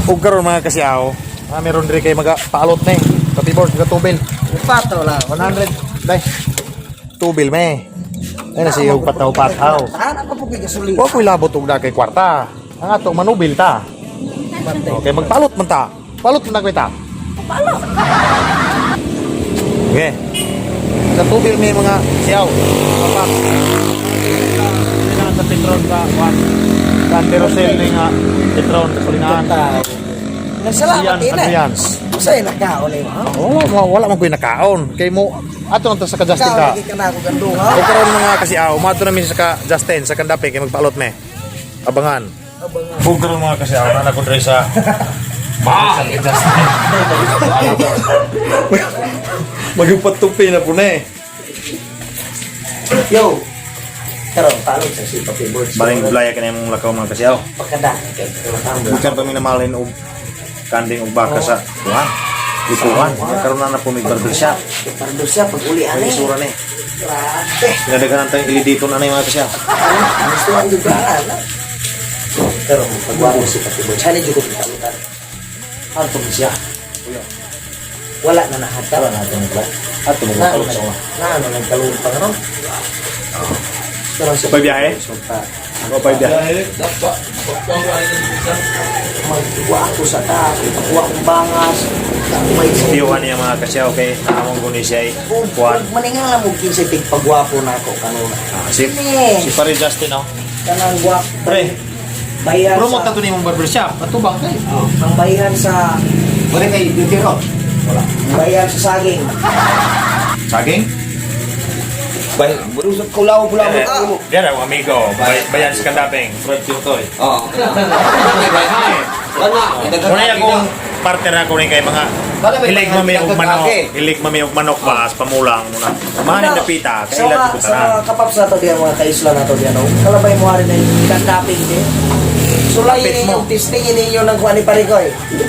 Ug karon, mga kasiyaw, meron diri kay maga paalot na eh. Pati board ga tubil. Pato lang. 100 day. Tubil me. Ay na siya og pataw pataw. Tahan pa po kay gasolina. Wa ko'y labot og na kay kwarta. Ang ato manubil ta. Okay, magpalot man ta. Palot man na ta. Palot. Okay. Sa tubil may mga siyaw. Papak. Kailangan sa Petron ka, Juan. Sa Anterosel ni nga Petron, gasolinahan. Tao. Nagsalamat Ian din eh. Adrians. Usay nakaon eh. Ha? Wala, wala man ko'y nakaon. Kay mo, ato lang to sa ka Justin Ikaw ka. lagi ka na ako gandunga. O karon, mga kasiaw, mato namin sa ka Justin sa Kandape kay magpalot me. Abangan. Abangan. Ug karon, mga kasiaw, na ko diri sa ba Justin. Magpatupi na po na eh. Yo. Karon palot sa si Papi Boards. Baling gulaya ka na imong lakaw, mga kasiaw. Pagkada. Bukan pa mi namalin og kanding og baka sa kuan. Likuan. Ya, karon na na po may barber shop. Pardo siya pag uli ani. May isura ni. Grabe. Pinadaghanan tayong ili dito na na yung mga kasiaw. Gusto ang dugaan. Pero pagwapo si Papi Boards. Hani jud ko palutan. Ato mo siya. Wala na nahata. Wala na ato mo. Ato mo Na palot sa una. na ano nagkalumpang ron. Pero sa Pay biyahe? So pa. O pa biyahe. Magkuha ako sa tao, ikakuha akong bangas, may Tiyuhan niya, mga kasiyaw, kay naamong guni siya ay kuan. Maningal na mo kinsay tigpagwapo na ako kanuna. Ah, si Eh. si Pare Justin, no. Kanang guwap. Pre, Bayan promote sa na to ni mong barbershop. Ato bang kay? Ang bayan sa Wala kay beauty ro. Wala. Bayan sa saging. Saging? Bay, bro, kulaw kulaw. Eh, Diyan ang amigo, bayan sa Kandaping, Fred Tiutoy. Oo. Kana, Muna yung akong partner ako rin kay mga Bala may hilig mga mami og manok, nagkakake. hilig mami og manok ba as pamulang muna. Mahanin na pita, Sa kailan mga, ko sa tanan. mga kapaps na to diyan, mga kaisla na to diyan, no? Kalabay mo rin na yung kandaping din. Sulayin Kapit mo. ninyo, testingin ninyo ng kuha ni Parigoy.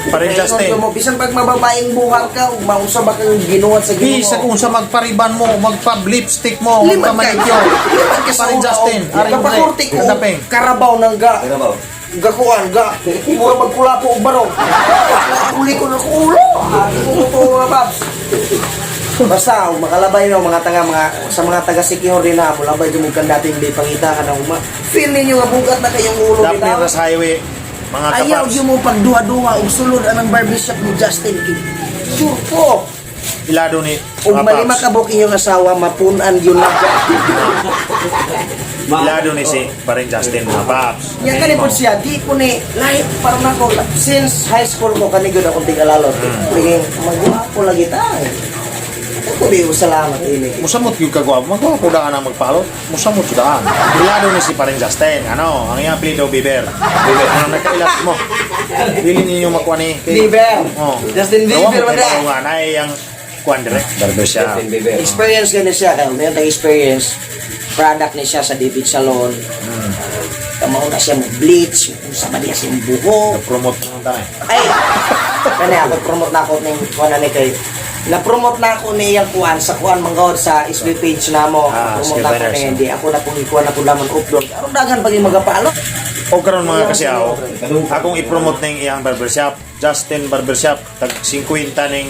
Pare Justin. Mo, bisan pag mababaeng buhat ka, ug mausa ba kang ginuhat sa Ginoo? Bisa kung sa magpariban mo, magpa-lipstick mo, Liman ka. magpa-manicure. Liman ka sa Pare una, Justin, oh. ari mo Kapakurti ko, Kandaping. karabaw ng ga. Karabaw. Gakuan, ga. Mura magkulapo og barong. Uli ko na ko ulo. Ati ko ko mga paps. Basta, og makalabay no, mga taga, mga, sa mga taga Sikihor din na, mulabay yung kandating di pangita ka na uma. Feel ninyo nga bugat na kayong ulo Daphne bitaw. Ras Highway, mga Ayaw kapaps. yung mo pagduha-duha og sulod anang barbershop ni Justin King. Sure ko. Ilado ni Ug mga malima paps. ka buok inyong asawa, mapunan yun na. Ilado ni si Paring Justin, mga paps. Yan kani po siya, di ko ni, lahi parang ako, since high school ko, kani gud akong tigalalot. Tingin, magwapo lagi tayo. Ako di ko salamat ini. Musamot yung kagwapo. Magwapo daan ang magpalot. Musamot daan. Ilado ni si Paring Justin. Ano? Ang iyang apelyido, Bieber. Bieber. Ano nakailat mo? Dili ninyo makuha ni. Bieber. Oh. Justin Bieber man man na. nga na ang kuan dire. Barbershop. Justin Bieber. Experience gani siya, kaya meron tayong experience. Product ni siya sa David Salon. Kamao na siya mo bleach, kung sa ba niya siyang buhok. Promote naman tayo. Ay, kani ako promote na ako ning kuan na ni kay na-promote na ako ni iyang kuan sa kuan manggod sa SB page namo. Ah, Promote na ako Skipper. ni di ako na pong ikuan na po laman upload. Aron dagan pag yung magapalo. O karon, mga kasiyaw, akong i-promote ning iyang barbershop, Justin Barbershop, tag 50 ning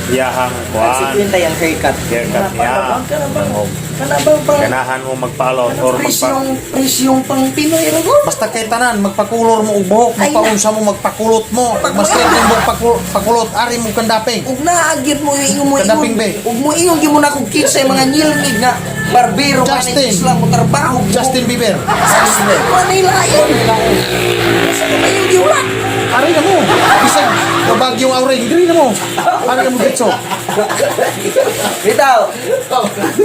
iyahang kuan. Nagsikwenta yung haircut. Haircut niya. Kana bang pang Ganahan mo magpalot or magpa presyong presyong pang Pinoy ra ko? Basta kay tanan magpakulor mo og buhok, Ay, magpaunsa mo, magpakulot mo, mas yung buhok pakulot ari mo kandaping. Ug naagid mo yung ingon mo Kandaping, ingon. be. Ug mo ingon gyud mo na kung kinsay mga nyilngig nga barbero ka Justin. ni Islam mo trabaho. Justin Bieber. Justin. Manila yun. Sa kayo giulat. Ari na mo. Bisag kabagyong auring diri na mo. Ari na mo diretso. Bitaw.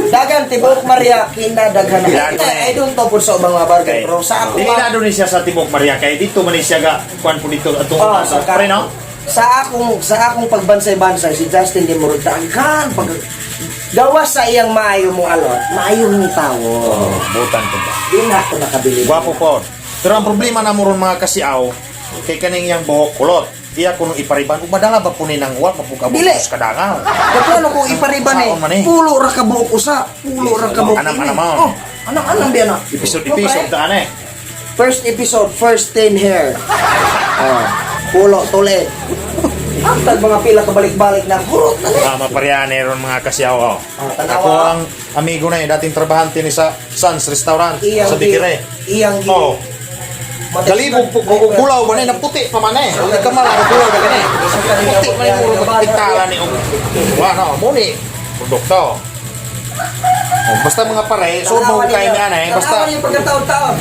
Dagan tibok Maria kinadaghan. Ilado I don't know po sa ubang mga barber Okay. pero sa ako Dili na ni siya sa Tibok Maria kay dito man ni siya ga kuan po dito atong Oh, sa pre no. Sa akong pagbansay-bansay si Justin di Murag daghan pag gawa sa iyang maayo mo alot, maayo ng tawo. Oh, butan ko ba. Di na ako nakabili. Gwapo po. Pero ang problema na mo ron, mga kasiaw, kay kaning iyang buhok kulot. Iya kuno ipariban ug madala ba po ni nang wa mapukabot Dili. sa kadangaw. Kaplano kung ipariban eh, Saon man eh. pulo ra ka buok usa, pulo ra ka buok Anam-anam ini. man. Oh, anam-anam biya na. Episode episode daan eh. First episode, first 10 hair. Oh. Pulo, tulid. Ang mga pila kabalik-balik na hurot na ni. Ah, maparehane ron, mga kasyaw, oh. Ah, tanawa. Ako ang amigo na eh, dating trabahante ni sa Sans Restaurant Iyang sa Dikire. Iyang gi. Oh. Galibog po, bulaw ba na, naputi pa man eh. Hindi ka mala, bulaw ba na eh. Puti man yung muro, magpintala ni og. Wa no, muni produkto. Oh, basta mga pare, so mo kay nga na eh, basta Tanawa niyo pagkataon-taon.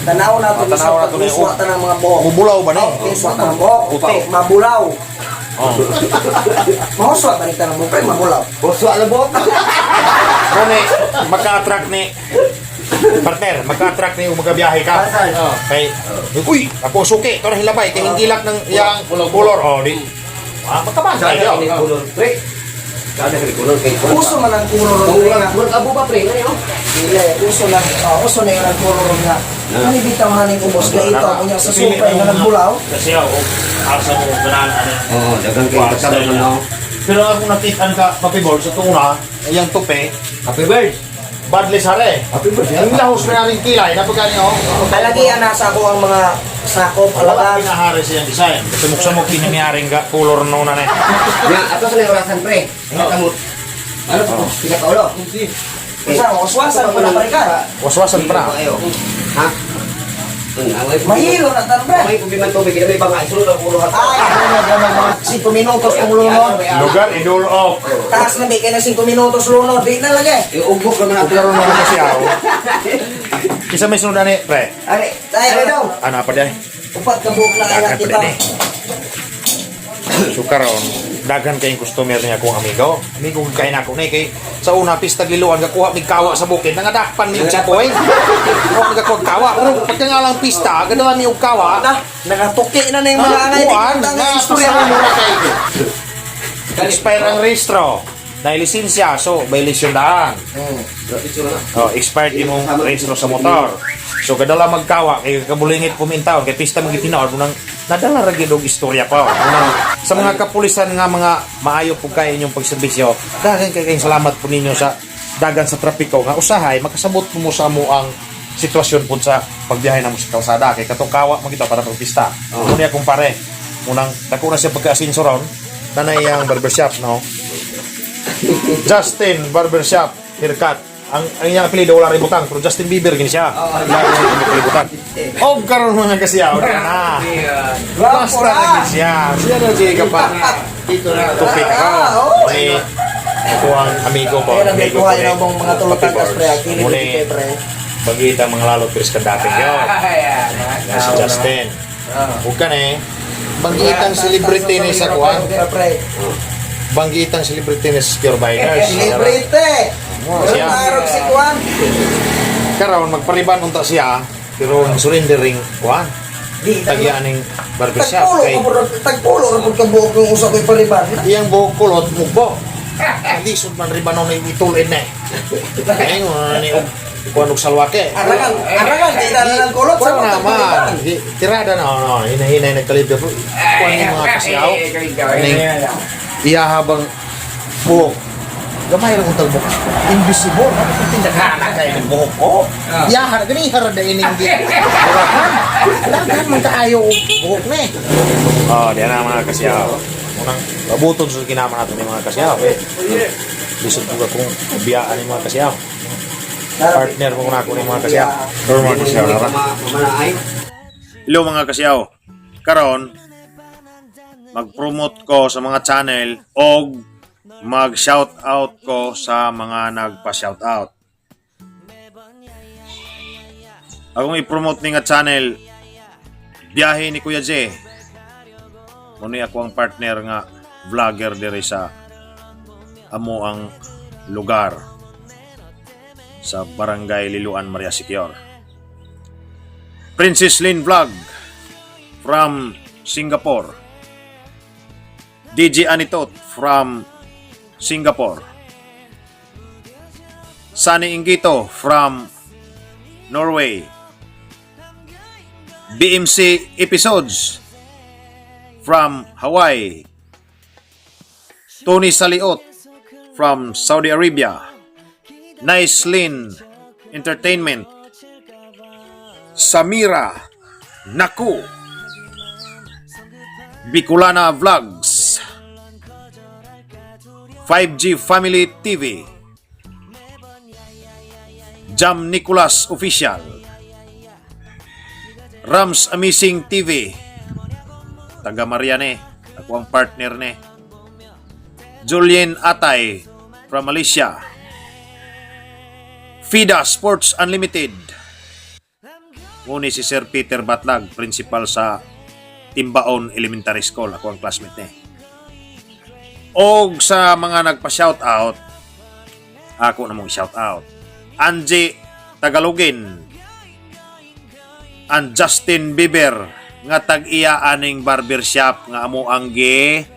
Tanaw na ito, Oh, tanaw na to ni- Uswa ta ng mga buhok. Mubulaw ba na eh? Uswa ta ng buhok. Puti. Mabulaw. Oh. Mahuswa ta ni tanang buhok, pero mabulaw. Boswa na buhok. Muni, maka-attract ni partner, maka-attract ni magabiyahe ka. Oh. Kay, uy, ako suki, ito na hilabay, kay hingilak ng iyang color. Oh, di. Ah, magkabantay Sana yo. ni kulor, pre. Sana ni kulor kay Uso man ang kulor ron Murag nga. murag abo ba, pre? Ngani oh. Dili, uso na, oh, uso na yung ang kulor ron nga. Ano bitaw haning ubos kay ito, kunya sa supay nga nagbulaw. Kasi ako, asa mo ganahan ano. Oo, daghang kay style kasama niya. no. Pero ako nakitaan ka, Papi Board, sa tunguna, iyang tupe, Happy birthday. badless hare. Happy birthday. Ang lahos na rin kilay, napagkani oh. Talagian na sa ako ang mga sakop, Wala alagan. pinahari siyang design. Kasi muksa mo kinamiyaring ga color no na eh. Ya, ato sa orasan, pre. Ingat mo. Ano to? Pila ka ulo. Usa, uswasan pa na pare ka. Waswasan pa na. Ha? Mahilo na tan pre. May kubi man tubig, may bangay sulod ang ulo. Ay, ano na mga 5 minutos kung lunod. Lugar idol off. Taas na di kay na 5 minutos lunod, di na lagi. Iugbok naman ato. Karon na kasi ako. Isa may sunod ani, pre. Are, Ay, are daw. Ana pa di. Upat ka buhok na Daghan anak pa kita. din eh. So karon, daghan kayong customer niya akong amigo. Amigo kay nako ni kay sa una pista Liloan gakuha mig kawa sa bukid nangadakpan mi og chapoy. Kuha mi gakuha kawa. Pero pagka nga lang pista, gadala mi og kawa. Na, nakatuki na na yung mga angay. Kuan, Di na na istorya. istorya mo na kay. Expire ang rehistro. Na lisensya, so violation daan. Oh, expired imong rehistro sa motor. So kadala magkawa kay kabulingit pumintaw kay pista mga gitinaw nang nadala ra gid og istorya pa. Unang, sa mga kapulisan nga mga maayo pug kay inyong pagserbisyo, daghan kay kayong salamat po ninyo sa dagan sa trapiko nga usahay makasabot po mo sa amo ang sitwasyon pud sa pagbiyahe namo sa kalsada kay katong kawa man kita para pagpista. Oh. Muna akong pare, unang dako na siya pagka-asinso ron, nanay ang barbershop no. Justin Barbershop haircut. Ang iyang apelyido wala rin butang, pero Justin Bieber gini siya. Wala rin butang. Og karon mga kasiyaw na. Basta na gid siya. Siya na siya ka pa. Tupi ka. Ah, oo. Ni ako ang amigo ko. Ayun ang Amigo kuha ko ni yun ang mga tulutan kas pre. Kini Muni, dito pre. bagita mga lalot pero sa dating yun. Si Justin. Huwag ka na eh. Banggitang celebrity ni sa kuwan. Pre. Banggitang celebrity ni sa Secure Bikers. Celebrity. Siya. Siya. Si Kuan. Karon magpariban unta siya pero surrender ring kuan. Di Tagian ning barbershop Tagpulo kay ka po, tagpulo ra pud ka buok ng usa ko'y pariban. iyang buhok kulot mugbo. Lisod man ribanon ni itulid na eh. Kaya na ni og kuan og salwake. Arangan, arangan di na lang kulot sa Kuan mga naman. pariban. Tirada na no, hinahinay nagkalibyo. Kuan yung mga kasyaw. Ning iya habang buhok. Gamay ra untag buhok. Invisible. Ano kung tindagana kay ng buhok ko? Iya gani hara da ining gi. Burakan. Daghan man kaayo og buhok ni. Oh, diyan na mga kasyaw. Unang abuton sa kinama nato ni mga kasyaw. Eh. Lisod po ka kung biyaan ni mga kasyaw. Partner mo na ako ni mga kasyaw. Pero mga kasyaw, tara. Mamanaay. Hello mga kasyaw. Karon mag-promote ko sa mga channel og mag-shout out ko sa mga nagpa-shout out. Akong i-promote ni nga channel, Biyahe ni Kuya J. Muna ako ang partner nga vlogger diri sa amo ang lugar sa Barangay Liloan, Maria Siquijor. Princess Lynn Vlog from Singapore. DJ Anitot from Singapore. Sunny Ingito from Norway. BMC Episodes from Hawaii. Tony Saliot from Saudi Arabia. Nice Lynn Entertainment. Samira Naku. Bicolana Vlogs, 5G Family TV, Jam Nicolas Official, Rams Amazing TV, taga Mariane, ako ang partner ni Julien Atay from Malaysia, FIDA Sports Unlimited, ngunit si Sir Peter Batlag, principal sa Timbaon Elementary School. Ako ang classmate ni. Og sa mga nagpa-shoutout, ako na mong shoutout. Angie Tagalogin and Justin Bieber nga tag-iya aning barbershop nga amo ang gi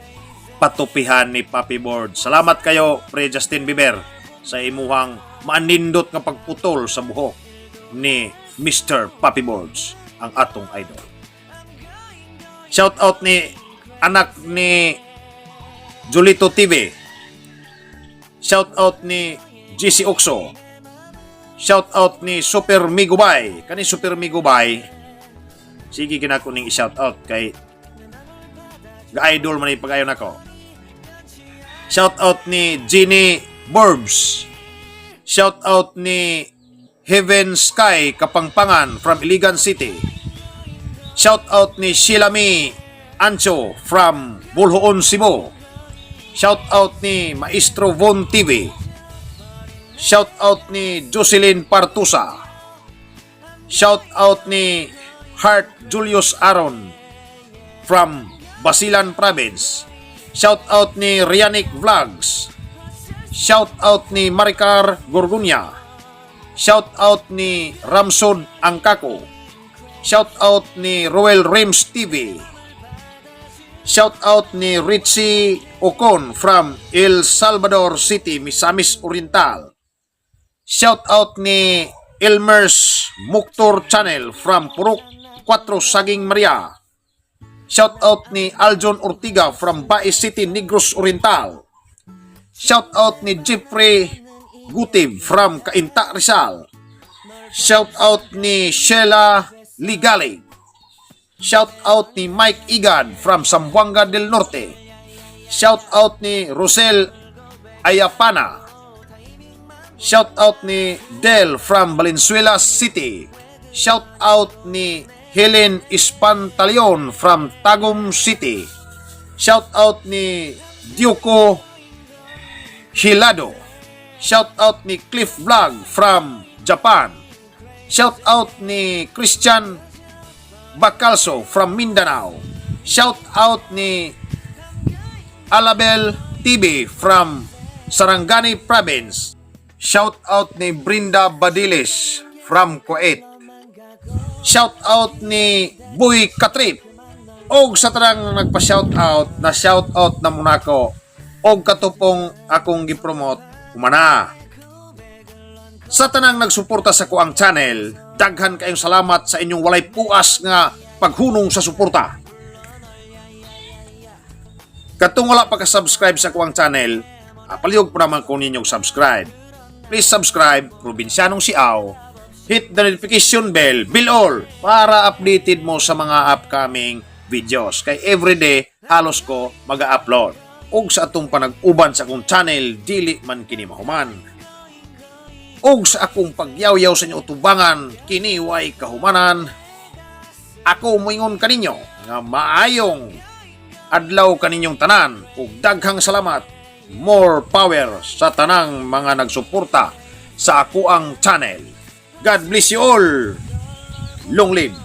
patupihan ni Papi Board. Salamat kayo, pre Justin Bieber, sa imuhang maanindot nga pagputol sa buhok ni Mr. Papi Boards, ang atong idol. Shout out ni anak ni Julito TV. Shout out ni GC Oxo. Shout out ni Super Migubay. Kani Super Migubay, sige kinako ning i-shout out kay ga-idol man pag-ayon nako. Shout out ni Ginny Borbs. Shout out ni Heaven Sky Kapangpangan from Iligan City. Shout out ni Sheila Mi Ancho from Boljoon, Cebu. Shout out ni Maestro Von TV. Shout out ni Jocelyn Partusa. Shout out ni Heart Julius Aaron from Basilan Province. Shout out ni Rianik Vlogs. Shout out ni Maricar Gorgonia. Shout out ni Ramsod Angkako. Shout out ni Roel Rims TV. Shout out ni Richie Ocon from El Salvador City, Misamis Oriental. Shout out ni Elmers Muktor Channel from Purok 4 Saging Maria. Shout out ni Aljon Ortiga from Bais City, Negros Oriental. Shout out ni Jeffrey Gutib from Cainta, Rizal. Shout out ni Sheila Ligali. Shout out ni Mike Igan from Zamboanga del Norte. Shout out ni Rosel Ayapana. Shout out ni Del from Valenzuela City. Shout out ni Helen Ispantalion from Tagum City. Shout out ni Dioco Hilado. Shout out ni Cliff Vlog from Japan. Shout out ni Christian Bacalso from Mindanao. Shout out ni Alabel TV from Sarangani Province. Shout out ni Brinda Badilis from Kuwait. Shout out ni Boy Katrip. Og sa tanang nagpa-shout out, na shout out na muna ko. Og katupong akong gipromote, humana. Sa tanang nagsuporta sa kuang channel, daghan kayong salamat sa inyong walay puas nga paghunong sa suporta. Katong wala pa ka-subscribe sa kuang channel, palihog po naman ko ninyong subscribe. Please subscribe, Probinsyanong Siaw. Hit the notification bell, bell all, para updated mo sa mga upcoming videos. Kay everyday, halos ko mag-upload. Ug sa atong panag-uban sa akong channel, dili man kini mahuman. Ug sa akong pagyawyaw sa inyo utubangan, kini way kahumanan. Ako moingon kaninyo nga maayong adlaw kaninyong tanan ug daghang salamat, more power sa tanang mga nagsuporta sa akoang channel. God bless you all. Long live.